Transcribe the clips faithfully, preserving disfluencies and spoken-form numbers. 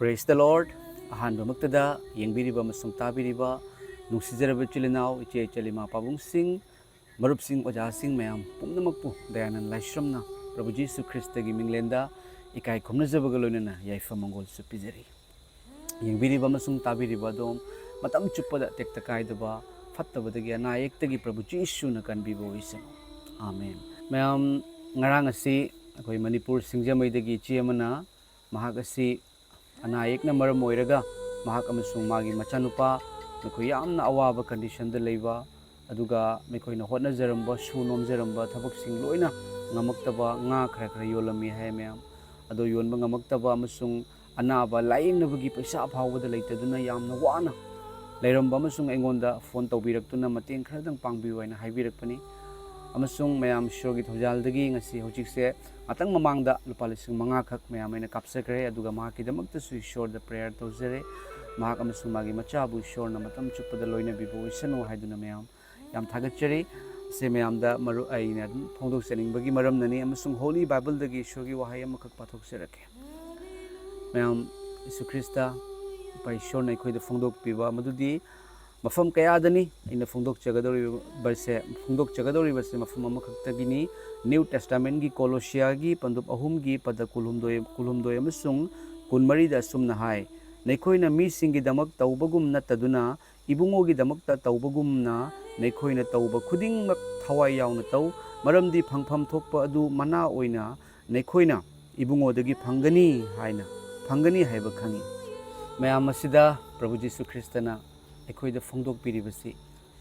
Praise the Lord. ꯑꯍꯥꯟꯕꯃꯛꯇꯗ ꯌꯦꯡꯕꯤꯔꯤꯕ ꯑꯃꯁꯨꯡ ꯇꯥꯕꯤꯔꯤꯕ ꯅꯨꯡꯁꯤꯖꯔꯕ ꯏꯆꯤꯜ ꯏꯅꯥꯎ, ꯏꯆꯦ ꯏꯆꯜ, ꯏꯃꯥ ꯄꯥꯕꯨꯡꯁꯤꯡ, ꯃꯔꯨꯞꯁꯤꯡ, ꯑꯣꯖꯥꯁꯤꯡ ꯃꯌꯥꯝ ꯄꯨꯝꯅꯃꯛꯄꯨ ꯗꯌꯥꯅꯟ ꯂꯥꯏꯁ꯭ꯔꯝꯅ ꯄ꯭ꯔꯚꯨ ꯖꯤꯁꯨ ꯈ꯭ꯔꯤꯁꯇꯒꯤ ꯃꯤꯡꯂꯦꯟꯗ ꯏꯀꯥꯏ ꯈꯨꯝꯅꯖꯕꯒ ꯂꯣꯏꯅꯅ ꯌꯥꯏꯐ ꯃꯪꯒꯣꯜꯁꯨ ꯄꯤꯖꯔꯤ꯫ ꯌꯦꯡꯕꯤꯔꯤꯕ ꯑꯃꯁꯨꯡ ꯇꯥꯕꯤꯔꯤꯕ ꯑꯗꯣꯝ ꯃꯇꯝ ꯆꯨꯞꯄꯗ ꯇꯦꯛꯇ ꯀꯥꯏꯗꯕ ꯐꯠꯇꯕꯗꯒꯤ, ꯑꯅꯥ ꯑꯌꯦꯛꯇꯒꯤ ꯄ꯭ꯔꯚꯨ ꯖꯤꯁꯨꯅ ꯀꯟꯕꯤꯕ ꯑꯣꯏꯁꯅꯨ꯫ ꯑꯥꯃꯦꯟ꯫ ꯃꯌꯥꯝ, ꯉꯔꯥꯡ ꯑꯁꯤ ꯑꯩꯈꯣꯏ ꯃꯅꯤꯄꯨꯔ ꯁꯤꯡꯖꯃꯩꯗꯒꯤ ꯏꯆꯦ ꯑꯃꯅ, ꯃꯍꯥꯛ ꯑꯁꯤ ꯑꯅꯥ ꯑꯌꯦꯛꯅ ꯃꯔꯝ ꯑꯣꯏꯔꯒ ꯃꯍꯥꯛ ꯑꯃꯁꯨꯡ ꯃꯥꯒꯤ ꯃꯆꯥꯅꯨꯄꯥ ꯃꯈꯣꯏ ꯌꯥꯝꯅ ꯑꯋꯥꯕ ꯀꯟꯗꯤꯁꯟꯗ ꯂꯩꯕ, ꯑꯗꯨꯒ ꯃꯈꯣꯏꯅ ꯍꯣꯠꯅꯖꯔꯝꯕ, ꯁꯨ ꯅꯣꯝꯖꯔꯝꯕ ꯊꯕꯛꯁꯤꯡ ꯂꯣꯏꯅ ꯉꯝꯃꯛꯇꯕ, ꯉꯥ ꯈꯔ ꯈꯔ ꯌꯣꯜꯂꯝꯃꯤ ꯍꯥꯏ ꯃꯌꯥꯝ꯫ ꯑꯗꯣ ꯌꯣꯟꯕ ꯉꯝꯃꯛꯇꯕ ꯑꯃꯁꯨꯡ ꯑꯅꯥꯕ ꯂꯥꯌꯦꯡꯅꯕꯒꯤ ꯄꯩꯁꯥ ꯐꯥꯎꯕꯗ ꯂꯩꯇꯗꯨꯅ ꯌꯥꯝꯅ ꯋꯥꯅ ꯂꯩꯔꯝꯕ ꯑꯃꯁꯨꯡ ꯑꯩꯉꯣꯟꯗ ꯐꯣꯟ ꯇꯧꯕꯤꯔꯛꯇꯨꯅ ꯃꯇꯦꯡ ꯈꯔꯗꯪ ꯄꯥꯡꯕꯤꯌꯨ ꯍꯥꯏꯅ ꯍꯥꯏꯕꯤꯔꯛꯄꯅꯤ꯫ ꯑꯃꯁꯨꯡ ꯃꯌꯥꯝ ꯏꯁꯣꯔꯒꯤ ꯊꯧꯖꯥꯜꯗꯒꯤ ꯉꯁꯤ ꯍꯧꯖꯤꯛꯁꯦ ꯉꯥꯛꯇꯪ ꯃꯃꯥꯡꯗ ꯂꯨꯄꯥ ꯂꯤꯁꯤꯡ ꯃꯉꯥ ꯈꯛ ꯃꯌꯥꯝ ꯑꯩꯅ ꯀꯥꯞꯆꯈ꯭ꯔꯦ, ꯑꯗꯨꯒ ꯃꯍꯥꯛꯀꯤꯗꯃꯛꯇꯁꯨ ꯏꯁꯣꯔꯗ ꯄ꯭ꯔꯦꯌꯔ ꯇꯧꯖꯔꯦ꯫ ꯃꯍꯥꯛ ꯑꯃꯁꯨꯡ ꯃꯥꯒꯤ ꯃꯆꯥꯕꯨ ꯏꯁꯣꯔꯅ ꯃꯇꯝ ꯆꯨꯞꯄꯗ ꯂꯣꯏꯅꯕꯤꯕ ꯑꯣꯏꯁꯅꯨ ꯍꯥꯏꯗꯨꯅ ꯃꯌꯥꯝ ꯌꯥꯝ ꯊꯥꯒꯠꯆꯔꯤ꯫ ꯑꯁꯤ ꯃꯌꯥꯝꯗ ꯃꯔꯨ ꯑꯩꯅ ꯑꯗꯨꯝ ꯐꯣꯡꯗꯣꯛꯆꯅꯤꯡꯕꯒꯤ ꯃꯔꯝꯅꯅꯤ, ꯑꯃꯁꯨꯡ ꯍꯣꯂꯤ ꯕꯥꯏꯕꯜꯗꯒꯤ ꯏꯁꯣꯔꯒꯤ ꯋꯥꯍꯩ ꯑꯃꯈꯛ ꯄꯥꯊꯣꯛꯆꯔꯛꯀꯦ꯫ ꯃꯌꯥꯝ, ꯌꯤꯁꯨ ꯈ꯭ꯔꯤꯁꯇ, ꯏꯄꯥ ꯏꯁꯣꯔꯅ ꯑꯩꯈꯣꯏꯗ ꯐꯣꯡꯗꯣꯛꯄꯤꯕ ꯃꯗꯨꯗꯤ ꯃꯐꯝ ꯀꯌꯥꯗꯅꯤ꯫ ꯑꯩꯅ ꯐꯣꯡꯗꯣꯛꯆꯒꯗꯧꯔꯤꯕꯁꯦ, ꯐꯣꯡꯗꯣꯛꯆꯒꯗꯧꯔꯤꯕꯁꯦ ꯃꯐꯝ ꯑꯃꯈꯛꯇꯒꯤꯅꯤ꯫ ꯅ꯭ꯌꯨ ꯇꯦꯁꯇꯥꯃꯦꯟꯒꯤ ꯀꯣꯂꯣꯁꯤꯌꯥꯒꯤ ꯄꯟꯗꯨꯞ ꯑꯍꯨꯝꯒꯤ ꯄꯗ ꯀꯨꯟꯍꯨꯝꯗꯣꯏ, ꯀꯨꯟꯍꯨꯝꯗꯣꯏ ꯑꯃꯁꯨꯡ ꯀꯨꯟꯃꯔꯤꯗ ꯑꯁꯨꯝꯅ ꯍꯥꯏ, "ꯅꯈꯣꯏꯅ ꯃꯤꯁꯤꯡꯒꯤꯗꯃꯛ ꯇꯧꯕꯒꯨꯝ ꯅꯠꯇꯗꯨꯅ, ꯏꯕꯨꯡꯉꯣꯒꯤꯗꯃꯛꯇ ꯇꯧꯕꯒꯨꯝꯅ ꯅꯈꯣꯏꯅ ꯇꯧꯕ ꯈꯨꯗꯤꯡꯃꯛ ꯊꯋꯥꯏ ꯌꯥꯎꯅ ꯇꯧ, ꯃꯔꯝꯗꯤ ꯐꯪꯐꯝ ꯊꯣꯛꯄ ꯑꯗꯨ ꯃꯅꯥ ꯑꯣꯏꯅ ꯅꯈꯣꯏꯅ ꯏꯕꯨꯡꯉꯣꯗꯒꯤ ꯐꯪꯒꯅꯤ ꯍꯥꯏꯅ, ꯐꯪꯒꯅꯤ ꯍꯥꯏꯕ ꯈꯪꯏ"꯫ ꯃꯌꯥꯝ ꯑꯁꯤꯗ ꯄ꯭ꯔꯚꯨ ꯖꯤꯁꯨ ꯈ꯭ꯔꯤꯁꯇꯅ ꯑꯩꯈꯣꯏꯗ ꯐꯣꯡꯗꯣꯛꯄꯤꯔꯤꯕꯁꯤ,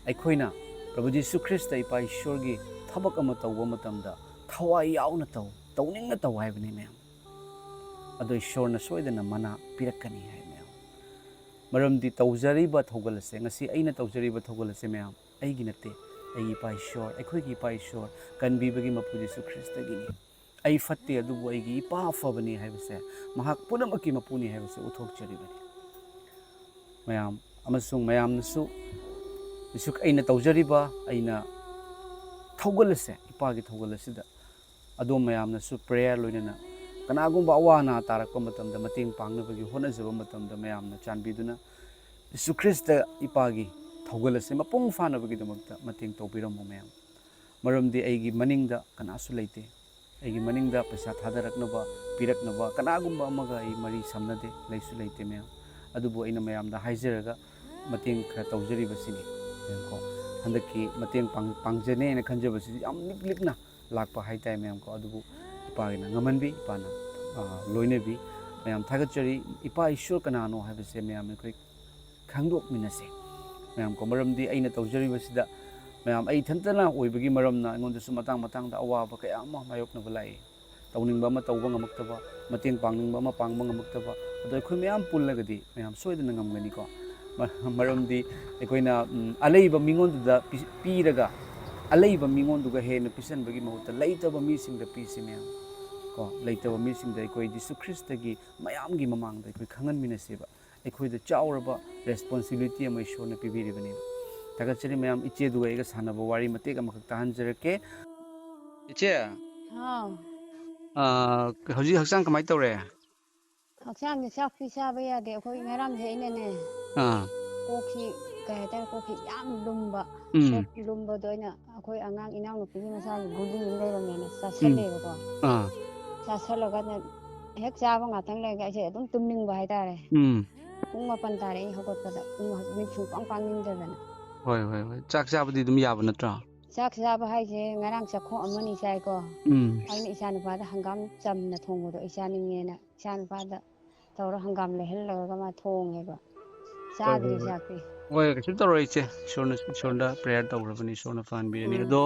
ꯑꯩꯈꯣꯏꯅ ꯄ꯭ꯔꯚꯨ ꯖꯤꯁꯨ ꯈ꯭ꯔꯤꯁꯇ, ꯏꯄꯥ ꯏꯁꯣꯔꯒꯤ ꯊꯕꯛ ꯑꯃ ꯇꯧꯕ ꯃꯇꯝꯗ ꯊꯋꯥꯏ ꯌꯥꯎꯅ ꯇꯧ, ꯇꯧꯅꯤꯡꯅ ꯇꯧ ꯍꯥꯏꯕꯅꯤ ꯃꯌꯥꯝ꯫ ꯑꯗꯣ ꯏꯁꯣꯔꯅ ꯁꯣꯏꯗꯅ ꯃꯅꯥ ꯄꯤꯔꯛꯀꯅꯤ ꯍꯥꯏ ꯃꯌꯥꯝ꯫ ꯃꯔꯝꯗꯤ ꯇꯧꯖꯔꯤꯕ ꯊꯧꯒꯜ ꯑꯁꯦ, ꯉꯁꯤ ꯑꯩꯅ ꯇꯧꯖꯔꯤꯕ ꯊꯧꯒꯜ ꯑꯁꯦ ꯃꯌꯥꯝ, ꯑꯩꯒꯤ ꯅꯠꯇꯦ, ꯑꯩꯒꯤ ꯏꯄꯥ ꯏꯁꯣꯔ, ꯑꯩꯈꯣꯏꯒꯤ ꯏꯄꯥ ꯏꯁꯣꯔ ꯀꯟꯕꯤꯕꯒꯤ ꯃꯄꯨ ꯖꯤꯁꯨ ꯈ꯭ꯔꯤꯁꯇꯒꯤꯅꯤ꯫ ꯑꯩ ꯐꯠꯇꯦ, ꯑꯗꯨꯕꯨ ꯑꯩꯒꯤ ꯏꯄꯥ ꯑꯐꯕꯅꯤ ꯍꯥꯏꯕꯁꯦ, ꯃꯍꯥꯛ ꯄꯨꯝꯅꯃꯛꯀꯤ ꯃꯄꯨꯅꯤ ꯍꯥꯏꯕꯁꯦ ꯎꯠꯊꯣꯛꯆꯔꯤꯕꯅꯤ꯫ ꯃꯌꯥꯝ, ꯑꯃꯁꯨꯡ ꯃꯌꯥꯝꯅꯁꯨ ꯖꯤꯁꯨ, ꯑꯩꯅ ꯇꯧꯖꯔꯤꯕ, ꯑꯩꯅ ꯊꯧꯒꯜ ꯑꯁꯦ, ꯏꯄꯥꯒꯤ ꯊꯧꯒꯜ ꯑꯁꯤꯗ ꯑꯗꯣꯝ ꯃꯌꯥꯝꯅꯁꯨ ꯄ꯭ꯔꯦꯌꯔ ꯂꯣꯏꯅꯅ ꯀꯅꯥꯒꯨꯝꯕ ꯑꯋꯥ ꯑꯅꯥ ꯇꯥꯔꯛꯄ ꯃꯇꯝꯗ ꯃꯇꯦꯡ ꯄꯥꯡꯅꯕꯒꯤ ꯍꯣꯠꯅꯖꯕ ꯃꯇꯝꯗ ꯃꯌꯥꯝꯅ ꯆꯥꯟꯕꯤꯗꯨꯅ ꯖꯤꯁꯨ ꯈ꯭ꯔꯤꯁꯇ ꯏꯄꯥꯒꯤ ꯊꯧꯒꯜ ꯑꯁꯦ ꯃꯄꯨꯡ ꯐꯥꯅꯕꯒꯤꯗꯃꯛꯇ ꯃꯇꯦꯡ ꯇꯧꯕꯤꯔꯝꯃꯨ ꯃꯌꯥꯝ꯫ ꯃꯔꯝꯗꯤ ꯑꯩꯒꯤ ꯃꯅꯤꯡꯗ ꯀꯅꯥꯁꯨ ꯂꯩꯇꯦ꯫ ꯑꯩꯒꯤ ꯃꯅꯤꯡꯗ ꯄꯩꯁꯥ ꯊꯥꯗꯔꯛꯅꯕ, ꯄꯤꯔꯛꯅꯕ ꯀꯅꯥꯒꯨꯝꯕ ꯑꯃꯒ ꯑꯩ ꯃꯔꯤ ꯁꯝꯅꯗꯦ, ꯂꯩꯁꯨ ꯂꯩꯇꯦ ꯃꯌꯥꯝ꯫ ꯑꯗꯨꯕꯨ ꯑꯩꯅ ꯃꯌꯥꯝꯗ ꯍꯥꯏꯖꯔꯒ ꯃꯇꯦꯡ ꯈꯔ ꯇꯧꯖꯔꯤꯕꯁꯤꯅꯤ ꯃꯌꯥꯝ ꯀꯣ꯫ ꯍꯟꯗꯛꯀꯤ ꯃꯇꯦꯡ ꯄꯥꯡ-, ꯄꯥꯡꯖꯅꯦꯅ ꯈꯟꯖꯕꯁꯤꯁꯨ ꯌꯥꯝ ꯂꯤꯛ ꯂꯤꯛꯅ ꯂꯥꯛꯄ ꯍꯥꯏꯇꯥꯔꯦ ꯃꯌꯥꯝ ꯀꯣ꯫ ꯑꯗꯨꯕꯨ ꯏꯄꯥꯒꯤꯅ ꯉꯝꯍꯟꯕꯤ, ꯏꯄꯥꯅ, ꯑ, ꯂꯣꯏꯅꯕꯤ꯫ ꯃꯌꯥꯝ ꯊꯥꯒꯠꯆꯔꯤ꯫ ꯏꯄꯥ ꯏꯁꯣꯔ ꯀꯅꯥꯅꯣ ꯍꯥꯏꯕꯁꯦ ꯃꯌꯥꯝ ꯑꯩꯈꯣꯏ ꯈꯪꯗꯣꯛꯃꯤꯟꯅꯁꯦ ꯃꯌꯥꯝ ꯀꯣ꯫ ꯃꯔꯝꯗꯤ ꯑꯩꯅ ꯇꯧꯖꯔꯤꯕꯁꯤꯗ ꯃꯌꯥꯝ ꯑꯩ ꯏꯊꯟꯇꯅ ꯑꯣꯏꯕꯒꯤ ꯃꯔꯝꯅ ꯑꯩꯉꯣꯟꯗꯁꯨ ꯃꯇꯥꯡ ꯃꯇꯥꯡꯗ ꯑꯋꯥꯕ ꯀꯌꯥ ꯑꯃ ꯃꯥꯌꯣꯛꯅꯕ ꯂꯥꯛꯏ꯫ ꯇꯧꯅꯤꯡꯕ ꯑꯃ ꯇꯧꯕ ꯉꯝꯃꯛꯇꯕ, ꯃꯇꯦꯡ ꯄꯥꯡꯅꯤꯡꯕ ꯑꯃ ꯄꯥꯡꯕ ꯉꯝꯃꯛꯇꯕ꯫ ꯑꯗꯣ ꯑꯩꯈꯣꯏ ꯃꯌꯥꯝ ꯄꯨꯜꯂꯒꯗꯤ ꯃꯌꯥꯝ ꯁꯣꯏꯗꯅ ꯉꯝꯒꯅꯤꯀꯣ꯫ ꯃ-, ꯃꯔꯝꯗꯤ ꯑꯩꯈꯣꯏꯅ, ꯎꯝ, ꯑꯂꯩꯕ ꯃꯤꯉꯣꯟꯗꯨꯗ ꯄꯤ-, ꯄꯤꯔꯒ ꯑꯂꯩꯕ ꯃꯤꯉꯣꯟꯗꯨꯒ ꯍꯦꯟꯅ ꯄꯤꯁꯟꯕꯒꯤ ꯃꯍꯨꯠꯇ ꯂꯩꯇꯕ ꯃꯤꯁꯤꯡꯗ ꯄꯤꯁꯤ ꯃꯌꯥꯝ ꯀꯣ꯫ ꯂꯩꯇꯕ ꯃꯤꯁꯤꯡꯗ ꯑꯩꯈꯣꯏ ꯖꯤꯁꯨ ꯈ꯭ꯔꯤꯁꯇꯒꯤ ꯃꯌꯥꯝꯒꯤ ꯃꯃꯥꯡꯗ ꯑꯩꯈꯣꯏ ꯈꯪꯍꯟꯃꯤꯟꯅꯁꯦꯕ꯫ ꯑꯩꯈꯣꯏꯗ ꯆꯥꯎꯔꯕ ꯔꯦꯁꯄꯣꯟꯁꯤꯕꯤꯂꯤꯇꯤ ꯑꯃ ꯏꯁꯣꯔꯅ ꯄꯤꯕꯤꯔꯤꯕꯅꯦꯕ꯫ ꯊꯥꯒꯠꯆꯔꯤ ꯃꯌꯥꯝ꯫ ꯏꯆꯦꯗꯨꯒ ꯑꯩꯒ ꯁꯥꯟꯅꯕ ꯋꯥꯔꯤ ꯃꯇꯦꯛ ꯑꯃꯈꯛ ꯇꯥꯍꯟꯖꯔꯛꯀꯦ꯫ ꯏꯆꯦ, ꯍꯥꯎ꯫ ꯑ, ꯍꯧꯖꯤꯛ ꯍꯛꯆꯥꯡ ꯀꯃꯥꯏꯅ ꯇꯧꯔꯦ? ꯍꯛꯆꯥꯡꯁꯦ ꯆꯥꯛꯇꯤ ꯆꯥꯕ ꯌꯥꯗꯦ꯫ ꯑꯩꯈꯣꯏ ꯉꯔꯥꯡꯁꯦ ꯑꯩꯅꯅꯦ, ꯑꯥ꯫ ꯀꯣꯛꯁꯤ, ꯀꯩ ꯍꯥꯏꯇꯥꯔꯦ, ꯀꯣꯛꯁꯤ ꯌꯥꯝ ꯂꯨꯝꯕ꯫ ꯎꯝ꯫ ꯀꯣꯛ ꯂꯨꯝꯕꯗꯣ ꯑꯩꯅ ꯑꯩꯈꯣꯏ ꯑꯉꯥꯡ ꯏꯅꯥꯎꯅꯨꯄꯤꯒꯤ ꯃꯆꯥꯒꯤ ꯒꯨꯂꯤ ꯑꯃ ꯂꯩꯔꯝꯃꯦꯅ ꯎꯝ꯫ ꯆꯥꯁꯜꯂꯦꯕꯀꯣ꯫ ꯑꯥ꯫ ꯆꯥꯁꯜꯂꯒꯅ ꯍꯦꯛ ꯆꯥꯕ ꯉꯥꯛꯇꯪ ꯂꯩꯔꯒ ꯑꯩꯁꯦ ꯑꯗꯨꯝ ꯇꯨꯝꯅꯤꯡꯕ ꯍꯥꯏꯇꯥꯔꯦ꯫ ꯎꯝ꯫ ꯄꯨꯡ ꯃꯥꯄꯟ ꯇꯥꯔꯦ ꯑꯩ ꯍꯧꯒꯠꯄꯗ꯫ ꯄꯨꯡ ꯃꯤꯠ ꯁꯨꯡꯄꯥꯡ ꯄꯥꯡꯅꯤꯡꯗꯗꯅ꯫ ꯍꯣꯏ, ꯍꯣꯏ, ꯍꯣꯏ꯫ ꯆꯥꯛ ꯆꯥꯕꯗꯤ ꯑꯗꯨꯝ ꯌꯥꯕ ꯅꯠꯇ꯭ꯔꯣ? ꯆꯥꯛ ꯆꯥꯕ ꯍꯥꯏꯁꯦ ꯉꯔꯥꯡ ꯆꯥꯛꯈꯣꯝ ꯑꯃꯅꯤ ꯆꯥꯏꯀꯣ꯫ ꯎꯝ꯫ ꯑꯩꯅ ꯏꯆꯥꯅꯨꯄꯥꯗ ꯍꯪꯒꯥꯝ ꯆꯝꯅ ꯊꯣꯡꯕꯗꯣ ꯑꯩ ꯆꯥꯅꯤꯡꯉꯦꯅ ꯏꯆꯥꯅꯨꯄꯥꯗ ꯇꯧꯔ ꯍꯪꯒꯥꯝ ꯂꯩꯍꯜꯂꯒ ꯃꯥ ꯊꯣꯡꯉꯦꯕ꯫ ꯍꯣꯏ, ꯍꯣꯏ, ꯆꯥꯗ꯭ꯔꯤ ꯍꯣꯏ꯫ ꯆꯥꯛꯇꯤ꯫ ꯍꯣꯏ, ꯀꯩꯁꯨ ꯇꯧꯔꯣꯏ ꯏꯆꯦ꯫ ꯏꯁꯣꯔꯅ, ꯏꯁꯣꯔꯗ ꯄ꯭ꯔꯦꯌꯔ ꯇꯧꯈ꯭ꯔꯕꯅꯤ, ꯏꯁꯣꯔꯅ ꯐꯍꯟꯕꯤꯔꯅꯤ꯫ ꯎꯝ꯫ ꯑꯗꯣ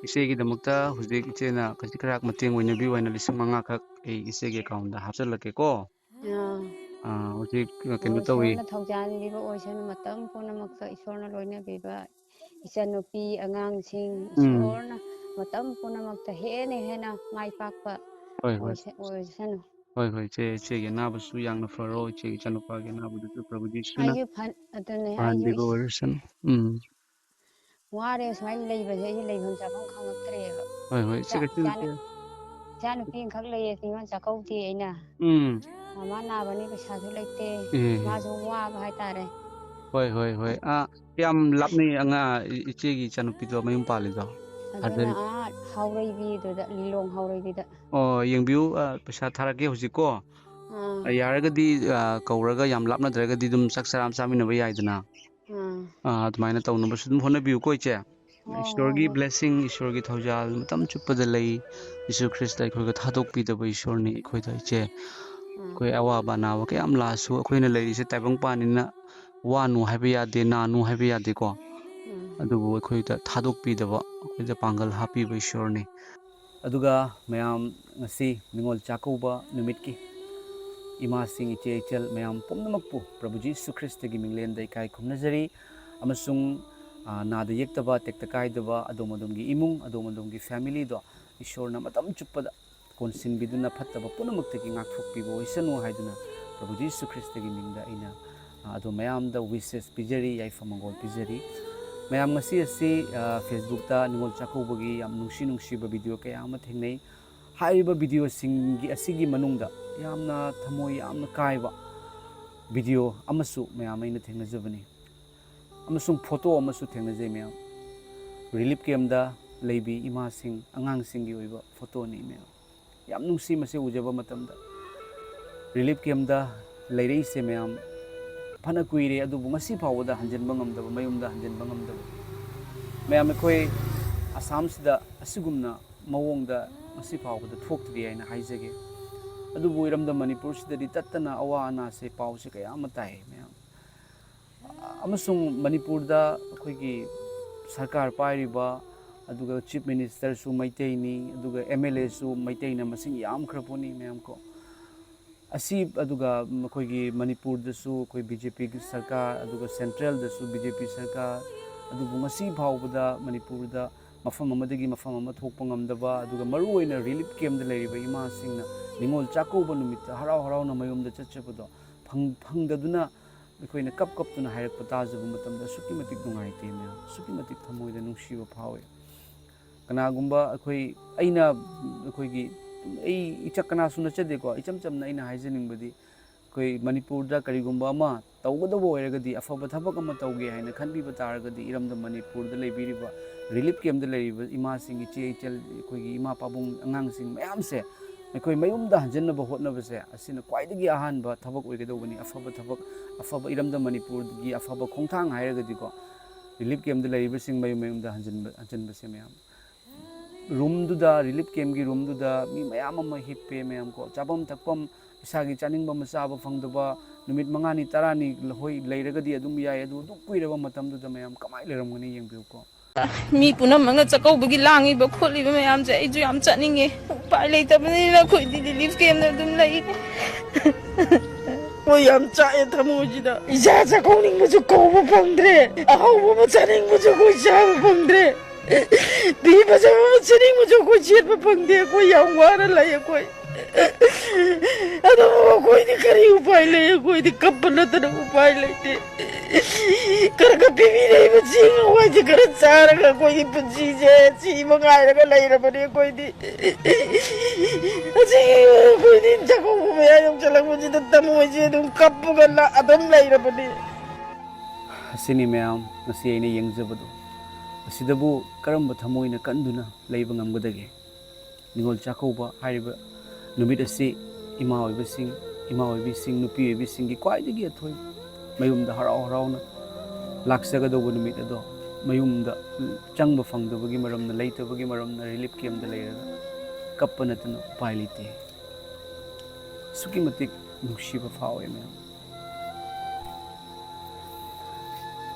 ꯏꯆꯦꯒꯤꯗꯃꯛꯇ ꯍꯧꯖꯤꯛ ꯏꯆꯦꯅ ꯈꯖꯤꯛ ꯈꯔꯥꯛ ꯃꯇꯦꯡ ꯑꯣꯏꯅꯕꯤꯌꯨ ꯍꯥꯏꯅ ꯂꯤꯁꯤꯡ ꯃꯉꯥ ꯈꯛ ꯑꯩ ꯏꯆꯦꯒꯤ ꯑꯦꯀꯥꯎꯟꯗ ꯍꯥꯞꯆꯤꯜꯂꯛꯀꯦꯀꯣ꯫ ꯑꯥ꯫ ꯑꯥ, ꯍꯧꯖꯤꯛ ꯀꯩꯅꯣ ꯑꯣ, ꯇꯧꯏ꯫ ꯏꯁꯣꯔꯅ ꯊꯧꯖꯥꯟꯕꯤꯕ ꯑꯣꯏꯁꯅꯨ ꯃꯇꯝ ꯄꯨꯝꯅꯃꯛꯇ ꯏꯁꯣꯔꯅ ꯂꯣꯏꯅꯕꯤꯕ ꯏꯆꯟꯅꯨꯄꯤ, ꯑꯉꯥꯡꯁꯤꯡ ꯎꯝ꯫ ꯏꯁꯣꯔꯅ ꯃꯇꯝ ꯄꯨꯝꯅꯃꯛꯇ ꯍꯦꯟꯅ ꯍꯦꯟꯅ ꯃꯥꯏ ꯄꯥꯛꯄ ꯍꯣꯏ, ꯍꯣꯏ꯫ ꯑꯣꯏꯁ-, ꯑꯣꯏꯁꯅꯨ꯫ ꯍꯣꯏ, ꯍꯣꯏ, ꯏꯆꯦ, ꯏꯆꯦꯒꯤ ꯑꯅꯥꯕꯁꯨ ꯌꯥꯝꯅ ꯐꯔꯣ, ꯏꯆꯦꯒꯤ ꯏꯆꯥꯅꯨꯄꯥꯒꯤ ꯑꯅꯥꯕꯗꯨꯁꯨ ꯄ꯭ꯔꯚꯨ ꯖꯤꯁꯨꯅ ꯑꯩꯁꯨ ꯐ-, ꯑꯗꯨꯅꯦ, ꯑꯩꯁꯨ ꯐꯍꯟꯕꯤꯕ ꯏꯁ-, ꯑꯣꯏꯔꯁꯅꯨ꯫ ꯎꯝ꯫ ꯋꯥꯔꯦ ꯁꯨꯃꯥꯏꯅ ꯂꯩꯕꯁꯦ, ꯑꯩꯁꯦ ꯂꯩꯐꯝ ꯆꯥꯐꯝ ꯈꯪꯉꯛꯇ꯭ꯔꯦꯕ꯫ ꯍꯣꯏ, ꯍꯣꯏ, ꯏꯆꯦ, ꯆꯥꯛ ꯀꯩꯁꯨ ꯆꯥꯅ-, ꯅꯠꯇꯦ꯫ ꯏꯆꯥ ꯅꯨꯄꯤ ꯑꯃꯈꯛ ꯂꯩꯌꯦ, ꯅꯤꯉꯣꯜ ꯆꯥꯛꯀꯧꯗꯦ ꯑꯩꯅ꯫ ꯎꯝ ꯃꯃꯥ ꯅꯥꯕꯅꯤ, ꯄꯩꯁꯥꯁꯨ ꯂꯩꯇꯦ꯫ ꯎꯝ ꯃꯥꯁꯨ ꯋꯥꯕ ꯍꯥꯏꯇꯥꯔꯦ꯫ ꯍꯣꯏ ꯍꯣꯏ ꯍꯣꯏ ꯑꯥ ꯀꯌꯥꯝ ꯂꯥꯞꯅꯩ ꯑꯉꯥ ꯏ- ꯏꯆꯦꯒꯤ ꯏꯆꯥꯅꯨꯄꯤꯗꯣ ꯃꯌꯨꯝ ꯄꯥꯜꯂꯤꯗꯣ? ꯑꯗꯨꯅ ꯑꯥ ꯍꯥꯎꯔꯩꯕꯤꯗꯨꯗ, ꯂꯤꯂꯣꯡ ꯍꯥꯎꯔꯩꯕꯤꯗ꯫ ꯑꯣ, ꯌꯦꯡꯕꯤꯌꯨ, ꯑ, ꯄꯩꯁꯥ ꯊꯥꯔꯛꯀꯦ ꯍꯧꯖꯤꯛꯀꯣ꯫ ꯑꯥ ꯑ, ꯌꯥꯔꯒꯗꯤ, ꯑ, ꯀꯧꯔꯒ ꯌꯥꯝ ꯂꯥꯞꯅꯗ꯭ꯔꯒꯗꯤ ꯑꯗꯨꯝ ꯆꯥꯛ ꯆꯔꯥ ꯑꯃ ꯆꯥꯃꯤꯟꯅꯕ ꯌꯥꯏꯗꯅ꯫ ꯑꯥ ꯑ, ꯑꯗꯨꯃꯥꯏꯅ ꯇꯧꯅꯕꯁꯨ ꯑꯗꯨꯝ ꯍꯣꯠꯅꯕꯤꯌꯨꯀꯣ ꯏꯆꯦ꯫ ꯍꯣꯏ, ꯏꯁꯣꯔꯒꯤ ꯍꯣꯏ, ꯍꯣꯏ꯫ ꯕ꯭ꯂꯦꯁꯤꯡ, ꯏꯁꯣꯔꯒꯤ ꯊꯧꯖꯥꯜ ꯃꯇꯝ ꯆꯨꯞꯄꯗ ꯂꯩ꯫ ꯖꯤꯁꯨ ꯈ꯭ꯔꯤꯁꯇ ꯑꯩꯈꯣꯏꯒ ꯊꯥꯗꯣꯛꯄꯤꯗꯕ ꯏꯁꯣꯔꯅꯤ ꯑꯩꯈꯣꯏꯗ ꯏꯆꯦ꯫ ꯎꯝ ꯑꯩꯈꯣꯏ ꯑꯋꯥꯕ ꯑꯅꯥꯕ ꯀꯌꯥꯝ ꯂꯥꯛꯑꯁꯨ ꯑꯩꯈꯣꯏꯅ ꯂꯩꯔꯤꯁꯦ ꯇꯥꯏꯕꯪꯄꯥꯟꯅꯤꯅ ꯋꯥꯅꯨ ꯍꯥꯏꯕ ꯌꯥꯗꯦ, ꯅꯥꯅꯨ ꯍꯥꯏꯕ ꯌꯥꯗꯦꯀꯣ꯫ ꯎꯝ ꯑꯗꯨꯕꯨ ꯑꯩꯈꯣꯏꯗ ꯊꯥꯗꯣꯛꯄꯤꯗꯕ, ꯑꯩꯈꯣꯏꯗ ꯄꯥꯡꯒꯜ ꯍꯥꯞꯄꯤꯕ ꯏꯁꯣꯔꯅꯤ꯫ ꯑꯗꯨꯒ ꯃꯌꯥꯝ, ꯉꯁꯤ ꯅꯤꯉꯣꯜ ꯆꯥꯛꯀꯧꯕ ꯅꯨꯃꯤꯠꯀꯤ ꯏꯃꯥꯁꯤꯡ, ꯏꯆꯦ ꯏꯆꯜ ꯃꯌꯥꯝ ꯄꯨꯝꯅꯃꯛꯄꯨ ꯄ꯭ꯔꯚꯨ ꯖꯤꯁꯨ ꯈ꯭ꯔꯤꯁꯇꯒꯤ ꯃꯤꯡꯂꯦꯟꯗ ꯏꯀꯥꯏ ꯈꯨꯝꯅꯖꯔꯤ꯫ ꯑꯃꯁꯨꯡ, ꯑ, ꯅꯥꯗ ꯌꯦꯛꯇꯕ, ꯇꯦꯛꯇ ꯀꯥꯏꯗꯕ ꯑꯗꯣꯝ ꯑꯗꯣꯝꯒꯤ ꯏꯃꯨꯡ, ꯑꯗꯣꯝ ꯑꯗꯣꯝꯒꯤ ꯐꯦꯃꯤꯂꯤꯗꯣ ꯏꯁꯣꯔꯅ ꯃꯇꯝ ꯆꯨꯞꯄꯗ ꯀꯣꯟꯁꯤꯟꯕꯤꯗꯨꯅ ꯐꯠꯇꯕ ꯄꯨꯝꯅꯃꯛꯇꯒꯤ ꯉꯥꯛꯊꯣꯛꯄꯤꯕ ꯑꯣꯏꯁꯅꯨ ꯍꯥꯏꯗꯨꯅ ꯄ꯭ꯔꯚꯨ ꯖꯤꯁꯨ ꯈ꯭ꯔꯤꯁꯇꯒꯤ ꯃꯤꯡꯗ ꯑꯩꯅ, ꯑ, ꯑꯗꯣꯝ ꯃꯌꯥꯝꯗ wishes ꯄꯤꯖꯔꯤ, ꯌꯥꯏꯐ ꯃꯪꯒꯣꯜ ꯄꯤꯖꯔꯤ꯫ ꯃꯌꯥꯝ, ꯉꯁꯤ ꯑꯁꯤ, ꯑ, Facebookꯇ ꯅꯤꯉꯣꯜ ꯆꯥꯛꯀꯧꯕꯒꯤ ꯌꯥꯝ ꯅꯨꯡꯁꯤ ꯅꯨꯡꯁꯤꯕ video ꯀꯌꯥ ꯑꯃ ꯊꯦꯡꯅꯩ꯫ ꯍꯥꯏꯔꯤꯕ videoꯁꯤꯡꯒꯤ ꯑꯁꯤꯒꯤ ꯃꯅꯨꯡꯗ ꯌꯥꯝꯅ ꯊꯃꯣꯏ ꯌꯥꯝꯅ ꯀꯥꯏꯕ video ꯑꯃꯁꯨ ꯃꯌꯥꯝ ꯑꯩꯅ ꯊꯦꯡꯅꯖꯕꯅꯤ꯫ ꯑꯃꯁꯨꯡ photo ꯑꯃꯁꯨ ꯊꯦꯡꯅꯖꯩ ꯃꯌꯥꯝ꯫ Relief campꯇ ꯂꯩꯕꯤ ꯏꯃꯥꯁꯤꯡ, ꯑꯉꯥꯡꯁꯤꯡꯒꯤ ꯑꯣꯏꯕ photoꯅꯤ ꯃꯌꯥꯝ꯫ ꯌꯥꯝ ꯅꯨꯡꯁꯤ ꯃꯁꯤ ꯎꯖꯕ ꯃꯇꯝꯗ꯫ Relief campꯇ ꯂꯩꯔꯛꯏꯁꯦ ꯃꯌꯥꯝ ꯐꯅ ꯀꯨꯏꯔꯦ, ꯑꯗꯨꯕꯨ ꯉꯁꯤ ꯐꯥꯎꯕꯗ ꯍꯟꯖꯤꯟꯕ ꯉꯝꯗꯕ, ꯃꯌꯨꯝꯗ ꯍꯟꯖꯤꯟꯕ ꯉꯝꯗꯕ꯫ ꯃꯌꯥꯝ, ꯑꯩꯈꯣꯏ ꯑꯁꯥꯝꯁꯤꯗ ꯑꯁꯤꯒꯨꯝꯅ ꯃꯑꯣꯡꯗ ꯉꯁꯤ ꯐꯥꯎꯕꯗ ꯊꯣꯛꯇ꯭ꯔꯤ ꯍꯥꯏꯅ ꯍꯥꯏꯖꯒꯦ꯫ ꯑꯗꯨꯕꯨ ꯏꯔꯝꯗꯝ ꯃꯅꯤꯄꯨꯔꯁꯤꯗꯗꯤ ꯇꯠꯇꯅ ꯑꯋꯥ ꯑꯅꯥꯁꯦ, ꯄꯥꯎꯁꯦ ꯀꯌꯥ ꯑꯃ ꯇꯥꯏ ꯃꯌꯥꯝ꯫ ꯑꯃꯁꯨꯡ ꯃꯅꯤꯄꯨꯔꯗ ꯑꯩꯈꯣꯏꯒꯤ ꯁꯔꯀꯥꯔ ꯄꯥꯏꯔꯤꯕ, ꯑꯗꯨꯒ Chief Ministerꯁꯨ ꯃꯩꯇꯩꯅꯤ, ꯑꯗꯨꯒ MLAꯁꯨ ꯃꯩꯇꯩꯅ ꯃꯁꯤꯡ ꯌꯥꯝꯈ꯭ꯔ ꯄꯣꯠꯅꯤ ꯃꯌꯥꯝ ꯀꯣ꯫ ꯑꯁꯤ, ꯑꯗꯨꯒ ꯃꯈꯣꯏꯒꯤ ꯃꯅꯤꯄꯨꯔꯗꯁꯨ ꯑꯩꯈꯣꯏ BJPꯒꯤ ꯁꯔꯀꯥꯔ, ꯑꯗꯨꯒ centralꯗꯁꯨ BJP ꯁꯔꯀꯥꯔ, ꯑꯗꯨꯕꯨ ꯉꯁꯤ ꯐꯥꯎꯕꯗ ꯃꯅꯤꯄꯨꯔꯗ ꯃꯐꯝ ꯑꯃꯗꯒꯤ ꯃꯐꯝ ꯑꯃ ꯊꯣꯛꯄ ꯉꯝꯗꯕ, ꯑꯗꯨꯒ ꯃꯔꯨꯑꯣꯏꯅ relief campꯇ ꯂꯩꯔꯤꯕ ꯏꯃꯥꯁꯤꯡꯅ ꯅꯤꯉꯣꯜ ꯆꯥꯛꯀꯧꯕ ꯅꯨꯃꯤꯠꯇ ꯍꯔꯥꯎ ꯍꯔꯥꯎꯅ ꯃꯌꯨꯝꯗ ꯆꯠꯆꯕꯗꯣ ꯐꯪ-, ꯐꯪꯗꯗꯨꯅ ꯑꯩꯈꯣꯏꯅ ꯀꯞ ꯀꯞꯇꯨꯅ ꯍꯥꯏꯔꯛꯄ ꯇꯥꯖꯕ ꯃꯇꯝꯗ ꯑꯁꯨꯛꯀꯤ ꯃꯇꯤꯛ ꯅꯨꯡꯉꯥꯏꯇꯦ ꯃꯌꯥꯝ, ꯑꯁꯨꯛꯀꯤ ꯃꯇꯤꯛ ꯊꯃꯣꯏꯗ ꯅꯨꯡꯁꯤꯕ ꯐꯥꯎꯏ꯫ ꯀꯅꯥꯒꯨꯝꯕ ꯑꯩꯈꯣꯏ, ꯑꯩꯅ ꯑꯩꯈꯣꯏꯒꯤ ꯑꯩ ꯏꯆꯛ ꯀꯅꯥꯁꯨ ꯅꯠꯆꯗꯦꯀꯣ꯫ ꯏꯆꯝ ꯆꯝꯅ ꯑꯩꯅ ꯍꯥꯏꯖꯅꯤꯡꯕꯗꯤ, ꯑꯩꯈꯣꯏ ꯃꯅꯤꯄꯨꯔꯗ ꯀꯔꯤꯒꯨꯝꯕ ꯑꯃ ꯇꯧꯒꯗꯕ ꯑꯣꯏꯔꯒꯗꯤ, ꯑꯐꯕ ꯊꯕꯛ ꯑꯃ ꯇꯧꯒꯦ ꯍꯥꯏꯅ ꯈꯟꯕꯤꯕ ꯇꯥꯔꯒꯗꯤ, ꯏꯔꯝꯗꯝ ꯃꯅꯤꯄꯨꯔꯗ ꯂꯩꯕꯤꯔꯤꯕ, ꯔꯤꯂꯤꯐ ꯀꯦꯝꯞꯇ ꯂꯩꯔꯤꯕ ꯏꯃꯥꯁꯤꯡ, ꯏꯆꯦ ꯏꯆꯜ, ꯑꯩꯈꯣꯏꯒꯤ ꯏꯃꯥ ꯄꯥꯕꯨꯡ ꯑꯉꯥꯡꯁꯤꯡ ꯃꯌꯥꯝꯁꯦ ꯑꯩꯈꯣꯏ ꯃꯌꯨꯝꯗ ꯍꯟꯖꯤꯟꯅꯕ ꯍꯣꯠꯅꯕꯁꯦ, ꯑꯁꯤꯅ ꯈ꯭ꯋꯥꯏꯗꯒꯤ ꯑꯍꯥꯟꯕ ꯊꯕꯛ ꯑꯣꯏꯒꯗꯧꯕꯅꯤ꯫ ꯑꯐꯕ ꯊꯕꯛ, ꯑꯐꯕ, ꯏꯔꯝꯗꯝ ꯃꯅꯤꯄꯨꯔꯒꯤ ꯑꯐꯕ ꯈꯣꯡꯊꯥꯡ ꯍꯥꯏꯔꯒꯗꯤꯀꯣ, ꯔꯤꯂꯤꯐ ꯀꯦꯝꯞꯇ ꯂꯩꯔꯤꯕꯁꯤꯡ ꯃꯌꯨꯝ ꯃꯌꯨꯝꯗ ꯍꯟꯖꯤꯟꯕ, ꯍꯟꯖꯤꯟꯕꯁꯦ ꯃꯌꯥꯝ꯫ ꯔꯨꯝꯗꯨꯗ, ꯔꯤꯂꯤꯐ ꯀꯦꯝꯞꯀꯤ ꯔꯨꯝꯗꯨꯗ ꯃꯤ ꯃꯌꯥꯝ ꯑꯃ ꯍꯤꯞꯄꯦ ꯃꯌꯥꯝ ꯀꯣ꯫ ꯆꯥꯐꯝ ꯊꯛꯐꯝ, ꯏꯁꯥꯒꯤ ꯆꯥꯅꯤꯡꯕ ꯑꯃ ꯆꯥꯕ ꯐꯪꯗꯕ, ꯅꯨꯃꯤꯠ ꯃꯉꯥꯅꯤ ꯇꯔꯥꯅꯤ ꯍꯣꯏ ꯂꯩꯔꯒꯗꯤ ꯑꯗꯨꯝ ꯌꯥꯏ, ꯑꯗꯨ ꯑꯗꯨꯛ ꯀꯨꯏꯔꯕ ꯃꯇꯝꯗꯨꯗ ꯃꯌꯥꯝ ꯀꯃꯥꯏꯅ ꯂꯩꯔꯝꯒꯅꯤ ꯌꯦꯡꯕꯤꯌꯨꯀꯣ꯫ ꯃꯤ ꯄꯨꯝꯅꯃꯛꯅ ꯆꯥꯛꯀꯧꯕꯒꯤ ꯂꯥꯡꯉꯤꯕ ꯈꯣꯠꯂꯤꯕ ꯃꯌꯥꯝꯁꯦ ꯑꯩꯁꯨ ꯌꯥꯝ ꯆꯠꯅꯤꯡꯉꯦ꯫ ꯎꯄꯥꯏ ꯂꯩꯇꯕꯅꯤꯅ ꯑꯩꯈꯣꯏꯗꯤ ꯔꯤꯂꯤꯐ ꯀꯦꯝꯞꯇ ꯑꯗꯨꯝ ꯂꯩꯔꯦ꯫ ꯑꯩꯈꯣꯏ ꯌꯥꯝ ꯆꯥꯛꯑꯦ ꯊꯃꯣꯏꯁꯤꯗ꯫ ꯏꯆꯥ ꯆꯥꯛꯀꯧꯅꯤꯡꯕꯁꯨ ꯀꯧꯕ ꯐꯪꯗ꯭ꯔꯦ, ꯑꯍꯥꯎꯕ ꯑꯃ ꯆꯥꯅꯤꯡꯕꯁꯨ ꯑꯩꯈꯣꯏ ꯆꯥꯕ ꯐꯪꯗ꯭ꯔꯦ, ꯐꯤ ꯐꯖꯕ ꯑꯃ ꯁꯦꯠꯅꯤꯡꯕꯁꯨ ꯑꯩꯈꯣꯏ ꯁꯦꯠꯄ ꯐꯪꯗꯦ꯫ ꯑꯩꯈꯣꯏ ꯌꯥꯝ ꯋꯥꯅ ꯂꯩ ꯑꯩꯈꯣꯏ꯫ ꯑꯗꯨꯕꯨ ꯑꯩꯈꯣꯏꯗꯤ ꯀꯔꯤ ꯎꯄꯥꯏ ꯂꯩ? ꯑꯩꯈꯣꯏꯗꯤ ꯀꯞꯄ ꯅꯠꯇꯅ ꯎꯄꯥꯏ ꯂꯩꯇꯦ꯫ ꯈꯔ ꯈꯔ ꯄꯤꯕꯤꯔꯛꯏꯕ ꯆꯦꯡ ꯍꯋꯥꯏꯁꯦ ꯈꯔ ꯆꯥꯔꯒ ꯑꯩꯈꯣꯏꯒꯤ ꯄꯨꯟꯁꯤꯁꯦ ꯁꯤꯕ ꯉꯥꯏꯔꯒ ꯂꯩꯔꯕꯅꯤ ꯑꯩꯈꯣꯏꯗꯤ꯫ ꯑꯁꯤꯒꯤ ꯑꯩꯈꯣꯏꯗꯤ ꯆꯥꯛꯀꯧꯕ ꯃꯌꯥ ꯌꯧꯁꯜꯂꯛꯄꯁꯤꯗ ꯊꯃꯣꯏꯁꯦ ꯑꯗꯨꯝ ꯀꯞꯄꯒ ꯂ-, ꯑꯗꯨꯝ ꯂꯩꯔꯕꯅꯤ꯫ ꯑꯁꯤꯅꯤ ꯃꯌꯥꯝ ꯉꯁꯤ ꯑꯩꯅ ꯌꯦꯡꯖꯕꯗꯣ꯫ ꯑꯁꯤꯗꯕꯨ ꯀꯔꯝꯕ ꯊꯃꯣꯏꯅ ꯀꯟꯗꯨꯅ ꯂꯩꯕ ꯉꯝꯒꯗꯒꯦ? ꯅꯤꯉꯣꯜ ꯆꯥꯛꯀꯧꯕ ꯍꯥꯏꯔꯤꯕ ꯅꯨꯃꯤꯠ ꯑꯁꯤ ꯏꯃꯥ ꯑꯣꯏꯕꯁꯤꯡ, ꯏꯃꯥ ꯑꯣꯏꯕꯤꯁꯤꯡ, ꯅꯨꯄꯤ ꯑꯣꯏꯕꯤꯁꯤꯡꯒꯤ ꯈ꯭ꯋꯥꯏꯗꯒꯤ ꯑꯊꯣꯏꯕ, ꯃꯌꯨꯝꯗ ꯍꯔꯥꯎ ꯍꯔꯥꯎꯅ ꯂꯥꯛꯆꯒꯗꯧꯕ ꯅꯨꯃꯤꯠ ꯑꯗꯣ, ꯃꯌꯨꯝꯗ ꯆꯪꯕ ꯐꯪꯗꯕꯒꯤ ꯃꯔꯝꯅ, ꯂꯩꯇꯕꯒꯤ ꯃꯔꯝꯅ ꯔꯤꯂꯤꯐ ꯀꯦꯝꯞꯇ ꯂꯩꯔꯒ ꯀꯞꯄ ꯅꯠꯇꯅ ꯎꯄꯥꯏ ꯂꯩꯇꯦ꯫ ꯑꯁꯨꯛꯀꯤ ꯃꯇꯤꯛ ꯅꯨꯡꯁꯤꯕ ꯐꯥꯎꯋꯦ ꯃꯌꯥꯝ꯫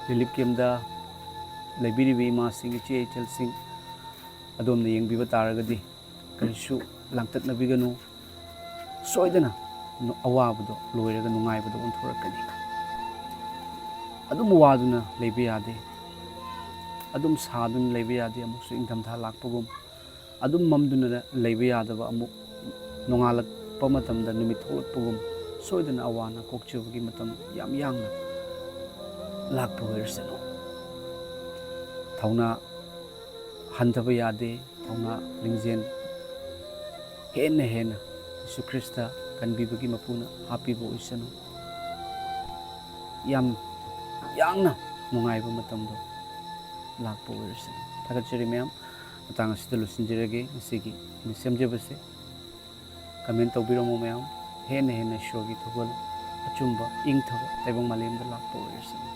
ꯔꯤꯂꯤꯐ ꯀꯦꯝꯞꯇ ꯂꯩꯕꯤꯔꯤꯕ ꯏꯃꯥꯁꯤꯡ, ꯏꯆꯦ ꯏꯆꯜꯁꯤꯡ, ꯑꯗꯣꯝꯅ ꯌꯦꯡꯕꯤꯕ ꯇꯥꯔꯒꯗꯤ ꯀꯔꯤꯁꯨ ꯂꯥꯡꯇꯛꯅꯕꯤꯒꯅꯨ꯫ ꯁꯣꯏꯗꯅ ꯅꯨ-, ꯑꯋꯥꯕꯗꯣ ꯂꯣꯏꯔꯒ ꯅꯨꯡꯉꯥꯏꯕꯗꯣ ꯑꯣꯟꯊꯣꯔꯛꯀꯅꯤ꯫ ꯑꯗꯨꯝ ꯋꯥꯗꯨꯅ ꯂꯩꯕ ꯌꯥꯗꯦ꯫ ꯑꯗꯨꯝ ꯁꯥꯗꯨꯅ ꯂꯩꯕ ꯌꯥꯗꯦ꯫ ꯑꯃꯨꯛꯁꯨ ꯏꯪꯊꯝꯊꯥ ꯂꯥꯛꯄꯒꯨꯝ, ꯑꯗꯨꯝ ꯃꯝꯗꯨꯅ ꯂꯩꯕ ꯌꯥꯗꯕ, ꯑꯃꯨꯛ ꯅꯣꯡꯉꯥꯜꯂꯛꯄ ꯃꯇꯝꯗ ꯅꯨꯃꯤꯠ ꯊꯣꯛꯂꯛꯄꯒꯨꯝ, ꯁꯣꯏꯗꯅ ꯑꯋꯥ ꯑꯅꯥ ꯀꯣꯛꯆꯕꯒꯤ ꯃꯇꯝ ꯌꯥꯝ ꯌꯥꯡꯅ ꯂꯥꯛꯄ ꯑꯣꯏꯔꯁꯅꯨ꯫ ꯊꯧꯅꯥ ꯍꯟꯊꯕ ꯌꯥꯗꯦ, ꯊꯧꯅꯥ ꯂꯤꯡꯖꯦꯜ ꯍꯦꯟꯅ ꯍꯦꯟꯅ ꯌꯤꯁꯨ ꯈ꯭ꯔꯤꯁꯇ ꯀꯟꯕꯤꯕꯒꯤ ꯃꯄꯨꯅ ꯍꯥꯞꯄꯤꯕ ꯑꯣꯏꯁꯅꯨ꯫ ꯌꯥꯝ ꯌꯥꯡꯅ ꯅꯨꯡꯉꯥꯏꯕ ꯃꯇꯝꯗꯣ ꯂꯥꯛꯄ ꯑꯣꯏꯔꯁꯅꯨ꯫ ꯊꯥꯒꯠꯆꯔꯤ ꯃꯌꯥꯝ꯫ ꯃꯇꯥꯡ ꯑꯁꯤꯗ ꯂꯣꯏꯁꯤꯟꯖꯔꯒꯦ ꯉꯁꯤꯒꯤ ꯑꯩꯅ ꯁꯦꯝꯖꯕꯁꯦ꯫ ꯀꯃꯦꯟ ꯇꯧꯕꯤꯔꯝꯃꯨ ꯃꯌꯥꯝ꯫ ꯍꯦꯟꯅ ꯍꯦꯟꯅ ꯏꯁꯣꯔꯒꯤ ꯊꯧꯒꯜ ꯑꯆꯨꯝꯕ, ꯏꯪꯊꯕ ꯇꯥꯏꯕꯪ ꯃꯥꯂꯦꯝꯗ ꯂꯥꯛꯄ ꯑꯣꯏꯔꯁꯅꯨ꯫